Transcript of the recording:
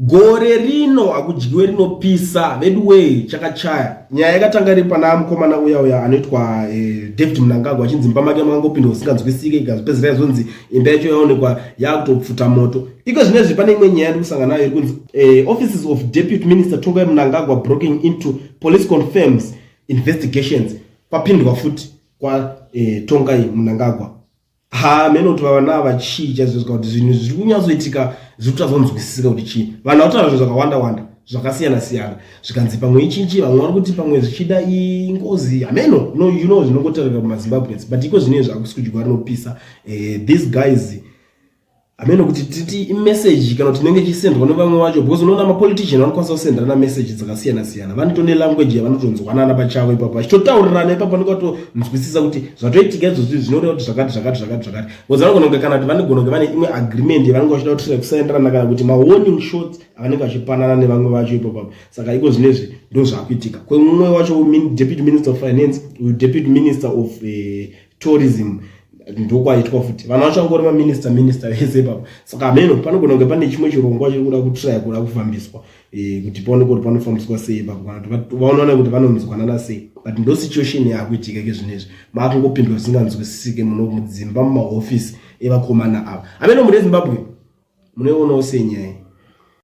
Gore rino hakudyiwe rinopisa veduwee chakachaya. Nyaya yakatanga iri pana mukomana uya uya anoitwa eh, David Mnangagwa achinzi mumba make makangopindwa zvisinganzwisike ikazopedzisira yazonzi imba yacho yaonekwa yakutopfuta moto. Iko zvinezvi pane imwe nyaya ndikusangana nayo iri kunzi eh, offices of Deputy Minister Tongai Mnangagwa broken into police confirms investigations kwapindwa futi kwa eh, Tongai Mnangagwa. Ha meno kuti vavana ava chii chaizvo kuti zvinhu zviri kunyatsoitika zviri kutazonzwisisika kuti chii. Vanhu vakutaura zvinhu zvakawanda wanda zvakasiyana siyana zvikanzi pamwe ichinchi vamwe vari kuti pamwe zvichida ingozi hameno no you know zvinongotaurika kumazimbabweans but iko zvinezvi hakusi kudyiwa rinopisa eh, these guys hameno kuti titi imeseji kana kuti inenge ichisendwa nevamwe vacho because unoona mapolitician vanokwanisa kusenderana meseji dzakasiyana siyana vanoto nelanguage yavanotonzwanana pachavo ipapo vachitotaurirana ipapo vanenge vatonzwisisa kuti zvatoitika izvozvi zvinoreva kuti zvakati zvakati zvakati zvakati because vanogona kunge kana kuti vanogona kunge vane imwe agreement yavanenge vachida kutira kusaenderana kana kuti mawarning shots avanenge vachipanana nevamwe vacho ipapo saka iko zvinezvi ndo zvakuitika kwemumwe wacho deputy minister of finance deputy minister of tourism ndokwaitwa futi vanhu vacho vangori maminista minista vese ipapo saka hameno panogona kunge pane chimwe chirongwa chiri kuda kutraya kuda kufambiswa eh, kuti paoneke kuti panofambiswa sei ipapo kana kuti vaonoona kuti vanonzwanana sei but ndo situation yakuitika ke zvinezvi makungopindwa zvisinganzwisisike muno mudzimba mumahofisi evakomana ava hameno mune zimbabwe munoionawo sei nyaya.